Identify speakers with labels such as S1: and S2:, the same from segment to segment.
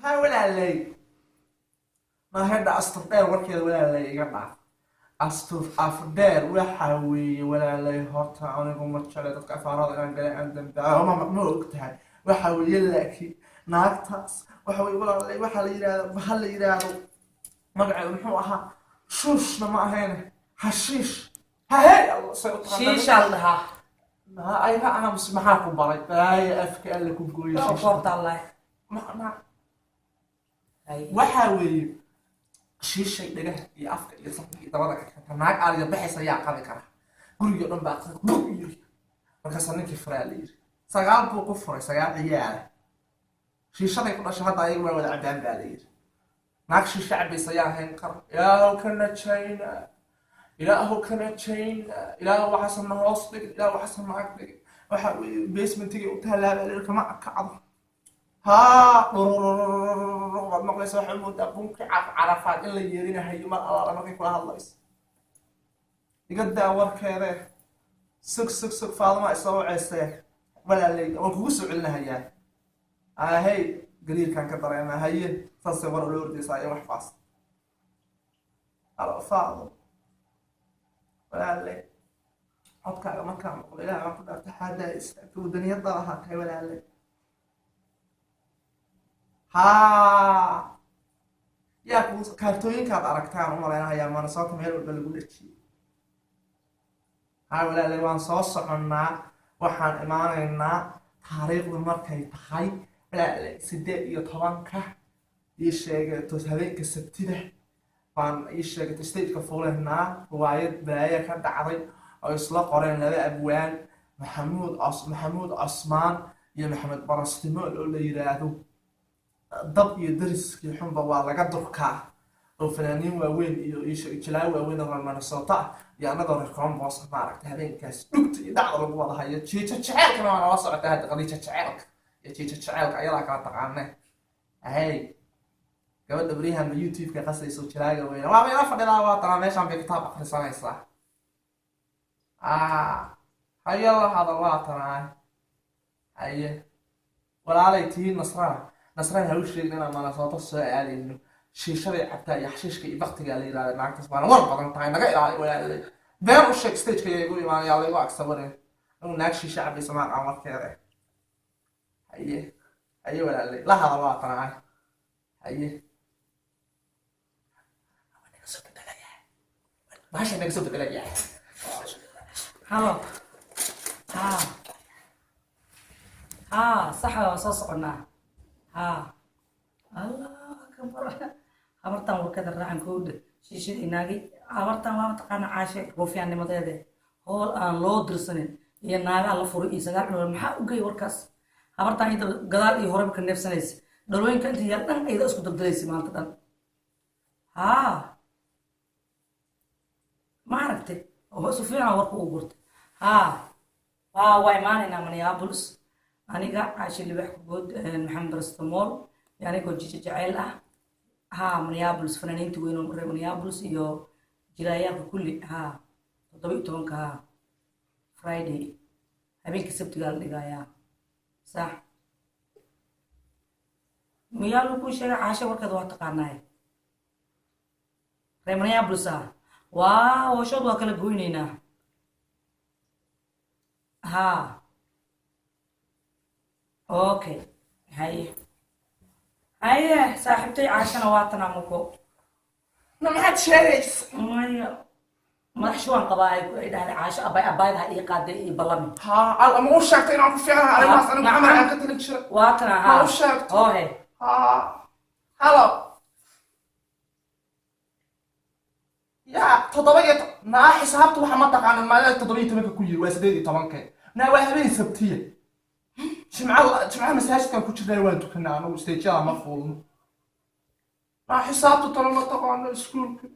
S1: Ha walaalay, mahadha astur dheer warkeeda walaalay iga dhaaf. Astur afdheer waxa weeye walaalay, horta anigu ma jecla dadka afaarada inaan galay aan dambaabo, ma og tahay. Waxa weeye laakiin naagtaas waxa weeye walaalay, waxaa la yidhahda, waxa la yidhaahdo magaceedu muxuu ahaa? Shuushna ma ahayne, hashiish hahey Allah say u taqaanaa.
S2: Shiishaa la dhahaa.
S1: Ha ayga aamus, maxaa ku baray baaya afka alle ku gooyo shiisha.
S2: Koortaallay.
S1: Waxaa weeye shiishay dhagaha iyo afka iyo sanka iyo dabada ka keenta. Naag aaliga baxaysa ayaa qabi kara? Gurigii o dhan baa bug yiri. Markaasaa ninkii furaa la yiri, sagaal buu ku furay, sagaal ciyaala shiishaday ku dhashay. Hadda ayaga waa wada cabaan baa la yiri. Naag shiisha cabaysa ayaa hayn kara? Ilaahow ka najayna, Ilaahow ka najayna, Ilaahow waxaasan na hoos dhigin, Ilaahow waxaasan na ag dhigin. Waxa weeye basementigay u taallaa baa la yiri, kama kacdo. Haa, dhururururur waad maqlaysa. Waxay moodaa bunkii carafaad in la yeerinahayo mar allaala markay kula hadlayso. Iga daa warkeede. Sug, sug, sug, Faaduma isoo waceysee walaaley, waan kugu soo celinahayaa. Ahey, gariirkan ka dareemaa. Haye, saasay war ula ordaysaa iyo wax faas. Halo Faado, walaaley, codkaaga markaan maqlo, Ilaah baan ku dhaartay, xaadaa istaagta wadaniyada lahaa tahay walaaley. Haa, yaa ku kaartooyinkaad aragtaan u malaynahayaa Minnesota meel walba lagu dhejiyey. Haa walaaley, waan soo soconnaa, waxaan imaanaynaa taariikhdu markay tahay walaaley 18-ka ii sheegay habeenka Sabtida baan ii sheegay stageka fuulaynaa riwaayad balaaya ka dhacday oo isla qoreen laba abwaan, Maxamuud Cosmaan iyo Maxamed Barastimo, oo la yiraahdo Dab iyo Dariskii Xunba Waa Laga Durkaa, oo fanaaniin waaweyn iyo jilaa waaweyn oo reer Minnesota ah iyo annagoo reer Columbus. Maaragtay, habeenkaas dhugta iyo dhacda lagu wada hayo. Jiija Jeceelkana waa nala socota hadda. Qadiija Jeceelka iyo Jiija Jeceelka ayadaa kala taqaane. Ahey, gabadha baryahan ma YouTube-ka qasayso, jilaaga weyna waaba ila fadhidaa, waa tanaa meeshaan bay kitaab akhrisanaysaa. Hayo, la hadal, waa tanaa. Haye walaalay, tihiin Nasrana, Nasrana ha u sheegin inaan Minnesota soo aadayno. Shiishaday cabtaa iyo xashiishka iyo baktigaa la yidhahda naagtaas, waana war badan tahay. Naga ilaali walaalay, been u sheeg. Stageka ayaa igu imaanaya, laygu agsabareen anigu naag shiisha cabaysa ma aqaan warkeeda. Haye, haye walaalay, la hadal, waa tanaa. Haye, naga soo bedelayaa bahasha, naga soo bedelayaa.
S2: Halo, haa haa, saxa, waan soo soconnaa. Haa, Allah akbar, habartan warkada raacan kowdha shiishada inaagi. Habartan waa mataqaana Caashe ruufyaannimadeede, hool aan loo dirsanin iyo naagaa la furay iyo sagaal cunug maxaa u geey warkaas? Habartan inta gadaal iyo horeba ka neefsanaysa, dhalooyinka inta yaal dhan ayada isku dabdalaysa maanta dhan. Haa, ma aragtay oo si fiican warka u gurtay. Haa haa, waa imaanaynaa Minneapolis, aniga Caashe Libax Kugood, Maxamed Rastamool iyo anigoo Jija Jaceyl ah. Haa, Minneapolis, fanaaniinta weyn oo reer Minneapolis iyo jilaayaalka kulli. Haa, 17-ka, haa, Friday, habeenka Sabtigaa la dhigayaa. Sax miyaa lagu sheegay? Caashe warkeeda waa taqaanaay, reer Minneapolis ah waa hooshood, waa kala goynaynaa. Haa, okay, haye haye, saaxiibtay Caashana waa tanaa muko.
S1: Na maxaad sheegaysa?
S2: Maya, madax shuwan qabaa ay dhahday Caasho abay abaydaha ii qaaday ii ballami.
S1: Haa, ma u sheegtay inaan ku fiicanahay arrimahaas? Anigu camal aan ka talin jiray.
S2: Waa tanaa.
S1: Ma
S2: haa.
S1: u sheegtay?
S2: Hoohe.
S1: Haa, halo, yaa toddoba iyo naa xisaabta waxa ma taqaanan maalin 17-ka ku yiri waa 18-ka. Naa waa habeen Sabtiya, Jimca, Jimcaha masaajidkan ku jirnay, waan tukanaa anagu, stageyada ma fuulno. Naa xisaabta talo ma taqaano, iskuulka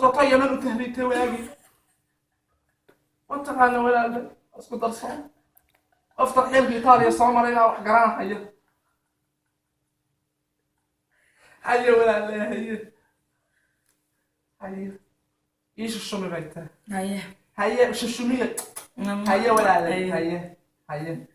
S1: sota Yaman u tahriibtay waagii ma taqaano walaale, isku darsan qof tarxiilka Itaaliya soo maray baa wax garanahaya. Haye walaale, haye haye, ii shushumi bay tahay.
S2: Haye.
S1: Haye, shushumiye. Haye walaale, haye haye.